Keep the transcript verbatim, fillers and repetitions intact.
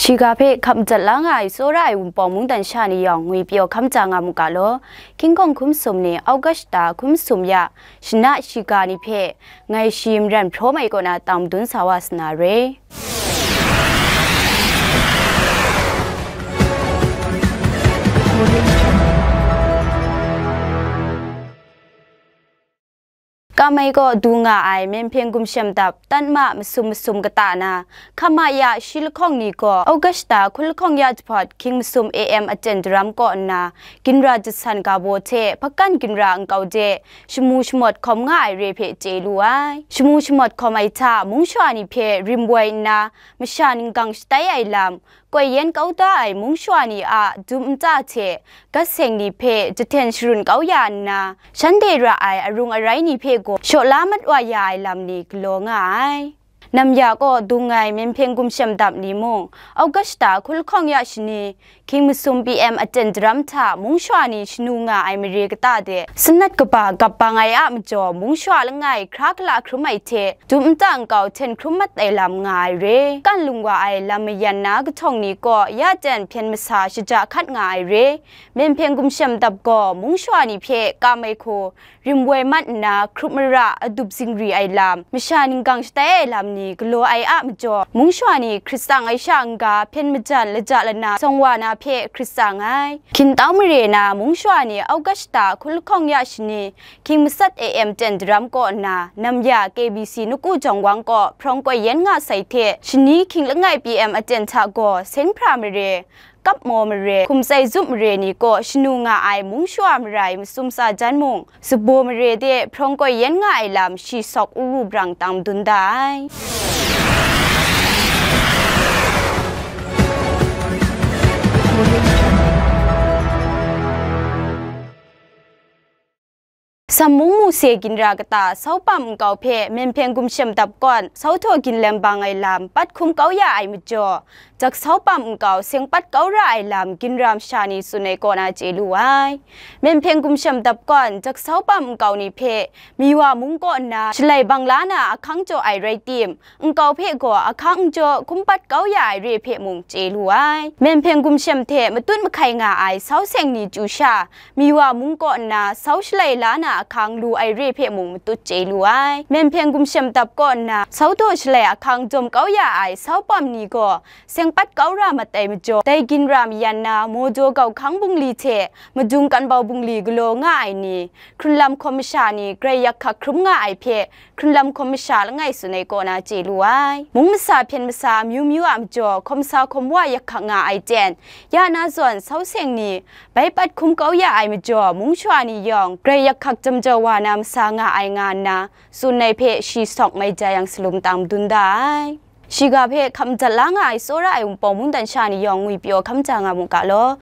Shiga hpe hkap madat la nga ai tsawra ai Wunpawng mungdan sha ni yawng ngwi pyaw hkam ja nga mu ga law. King Kong hkun masum ni August ta hkun masum ya shana shiga ni hpe ngai shi maran hpraw mai kaw na tam dun sa wa sa na re. Kamai kaw du nga ai Myenhpyen gumshem dap tanma masum masum kata na, hkama ya shi lahkawng ni gaw Augusta hkun lahkawng ya jahpawt hkying masum A M aten daram kaw nna, ginra jasan ga baw hte hpakan ginra nkau de shamu shamawt hkawm nga ai re hpe chye lu ai. Shamu shamawt hkawm ai hta mung shawa ni hpe rim woi nna, masha ninggang shatai ai lam, koi yen kau da ai mung shawa ni a dum nta hte gat seng ni hpe jahten sharun kau ya nna, shanhte ra ai arung arai ni hpe gaw shaw la mat wa ya ai lam ni galaw nga ai. Nam ya kaw dung ai Myenhpyen gumshem dap ni mung, Augusta hkun lahkawng ya shani, hkying masum P M aten daram hta mung shawa ni shanu nga ai mare kata de, sanat kaba gap bang ai a majaw, mung shawa langai hkra kala hkrum ai hte, dum nta nkau hten hkrum mat ai lam nga ai re. Kan lung wa ai lam mayan na kahtawng ni kaw ya jan hpyen masa shaja hkat nga ai re. Myenhpyen gumshem dap gaw mung shawa ni hpe kam ai hku rim woi mat nna, hkrup mara adup zingri ai lam, masha ninggang shatai ai lam ni galaw ai a majaw, mung shawa ni hkrit tsang ai sha n-ga hpyen majan laja lana tsawng wa na hpe hkrit tsang ai. Hkin tau mare na mung shawa ni Augusta hkun lahkawng ya shani, hkying matsat A M ten daram kaw nna, nam ya K B C Naku Jawng Wang kaw hprawng koi yen nga sai hte, shani hkying langai P M aten hta gaw seng hpra mare, kap maw mare, hkum tsai zup mare ni kaw shanu nga ai mung shawa marai masum tsa jan mung, sabaw mare de hprawng koi yen nga ai lam shi sawk u ru brang tam dun da ai. Sam mung mu se ginra kata sau pam nkau hpe Myenhpyen gumshem dap kawn sau htaw ginlem bang ai lam pat hkum kau ya ai majaw, jak sau pam nkau seng pat kau ra ai lam ginra masha ni tsun ai kaw na chye lu ai. Myenhpyen gumshem dap kawn jak sau pam nkau ni hpe Miwa mung kaw nna shalai bang la na ahkang jaw ai rai tim, nkau hpe gaw ahkang n jaw hkum pat kau ya ai re hpe mung chye lu ai. Myenhpyen gumshem hte matut mahkai nga ai sau seng ni chyu sha, Miwa mung kaw nna sau shalai la na ahkang lu ai re hpe mung matut chye lu ai. Myenhpyen gumshem dap kaw nna sau daw shalai ahkang jawm kau ya ai sau pam ni gaw seng pat kau ra mat ai majaw, dai ginra mayan na Mawdaw gau hkang bungli hte Madung kanbau bungli galaw nga ai ni, hkrunlam hkawm masha ni grai yak hkak hkrum nga ai hpe, hkrunlam hkawm masha langai tsun ai kaw na chye lu ai. Mung masa hpyen masa amyu myu a majaw, hkawm sa hkawm wa yak hkak nga ai ten, ya na zawn sau seng ni bai pat hkum kau ya ai majaw, mung shawa ni yawng grai yak hkak jam jau wa na masa nga ai nga nna, tsun ai hpe shi sawk mai ja yang salum tam dun da ai. Shiga hpe hkap madat la nga ai tsawra ai Wunpawng mungdan sha ni yawng ngwi pyaw hkam ja nga mu ga law.